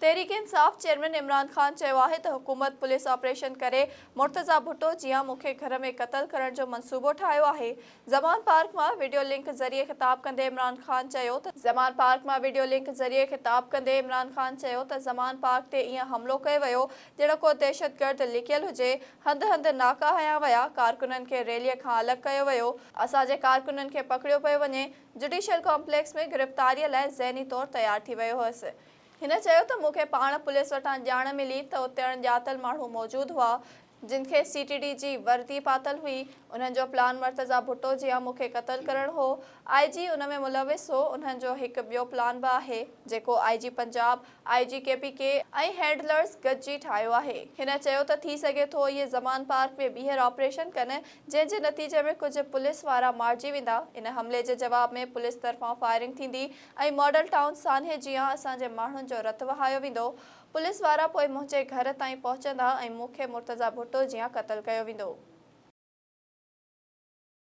Tehreek Insaf chairman Imran Khan چيو آهي ته حڪومت پوليس آپريشن ڪري مرتضيٰ ڀٽو جيان مون کي گهر ۾ قتل ڪرڻ جو منصوبو ٺاهيو آهي. زمان پارڪ مان وڊيو لنڪ ذريعي خطاب ڪندي عمران خان چيو ته. زمان پارڪ مان وڊيو لنڪ ذريعي خطاب ڪندي عمران خان چيو ته زمان پارڪ تي ائين حملو ڪيو ويو ڄڻ ڪو دهشتگرد لڪيل هجي، هنڌ هنڌ ناڪا هنيا ويا، ڪارڪنن کي ريلي کان الڳ ڪيو ويو، اسان جي ڪارڪنن کي پڪڙيو پيو وڃي، جڊيشل ڪامپليڪس ۾ گرفتاري لاء ذهني طور تيار ٿي ويو هئس. هن چيو ته مون کي پاڻ پوليس وٽان ڄاڻ ملي ته اتي اڻ ڄاتل ماڻهو موجود هئا، جن کي سي ٽي ڊي جي وردي پاتل هئي، انهن جو پلان مرتضيٰ ڀٽو جيان مون کي قتل ڪرڻ هو، آء جي ان ۾ ملوث هو، انهن جو هڪ ٻيو پلان به آهي، جيڪو I G Punjab, I G K P K ۽ handlers گڏجي ٺاهيو آهي. هن چيو ته ٿي سگهي ٿو اهي زمان پارڪ ۾ ٻيهر آپريشن ڪن، جنهن جي نتيجي ۾ ڪجهه پوليس وارا مارجي ويندا، ان حملي جي جواب ۾ پوليس طرفان فائرنگ ٿيندي ۽ ماڊل ٽائون سانحي جيان اسان جي ماڻهن جو رت وهايو ويندو، پوليس وارا پوء منهنجي گهر تائين پهچندا ۽ مون کي مرتضيٰ ڀٽو جيان قتل ڪيو ويندو.